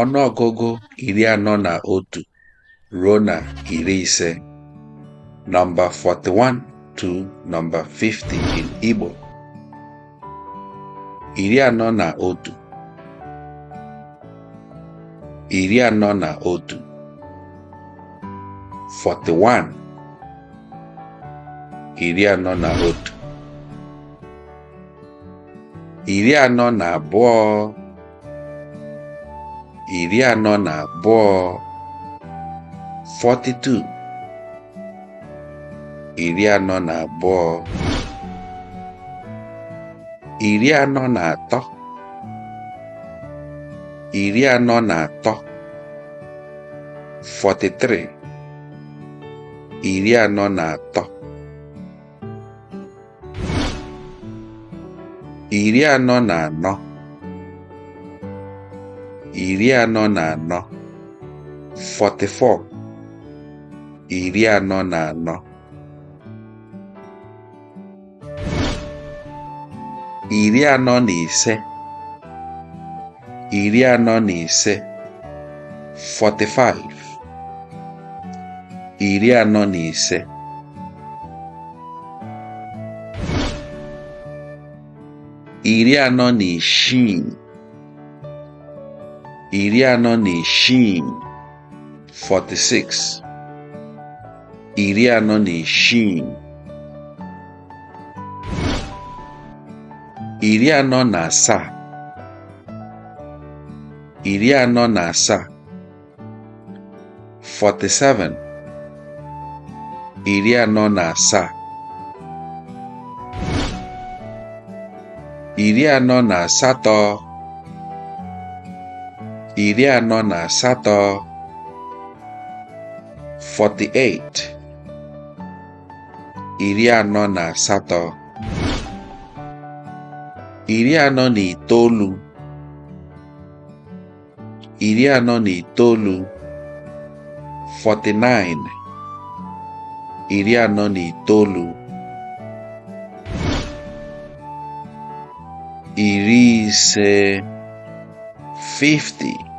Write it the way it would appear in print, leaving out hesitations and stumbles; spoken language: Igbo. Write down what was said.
Ọnụọgụgụ 41 ruo na 50. Number 41 to number 50 in Igbo. 41, 41, 41, 41, 42, 42, 42, 42, 43, 43, 43, 43, 44, 44, 44, 44, 45, 45, 45, 45, 46, 46, 46, 46, 47, 47, 47, 47, 48, 48, 48, 48, 49, 49, 49, 49, 50, 50.